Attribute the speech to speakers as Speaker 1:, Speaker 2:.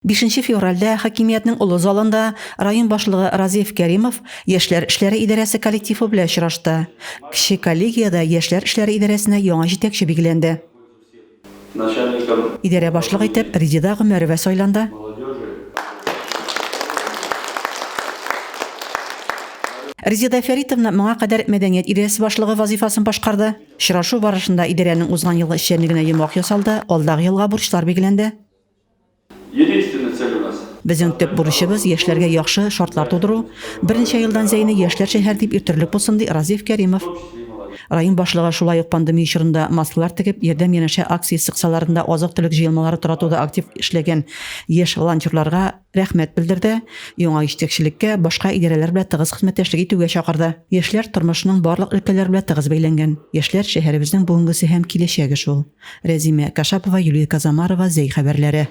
Speaker 1: Бишенче февральдә хакимиятнең олы залында район башлыгы Разиф Кәримов Яшьләр эшләре идарәсе коллективы белән очрашты. Кече коллегиядә Яшьләр эшләре идарәсенә яңа җитәкче билгеләнде. Идарә башлыгы итеп Резеда Гомәрова сайланды. Резеда Фәритовна моңа кадәр мәдәният идарәсе башлыгы вазыйфасын башкарды. Очрашу барышында идарәнең узган елгы эшчәнлегенә йомгак ясалды, алдагы елга бурычлар билгеләнде. Безнең төп бурычыбыз, яшьләргә яхшы шартлар тудыру. Берничә елдан Зәйне яшьләр шәһәре дип йөртерлек булсын, ди Разиф Кәримов. Район башлыгы шулай ук пандемия чорында маскалар тегеп, Ярдәм янәшә акциясе кысаларында азык-төлек җыелмалары таратуда актив эшләгән яшь волонтерларга рәхмәт белдерде, яңа җитәкчелеккә башка идарәләр белән тыгыз хезмәттәшлек итүгә чакырды. Яшьләр тормышның барлык өлкәләре белән тыгыз бәйләнгән. Яшьләр, шәһәребезнең бүгенгесе һәм киләчәге шул. Рәзимә Кашапова, Юлия Казамарова, Зәй хәбәрләре.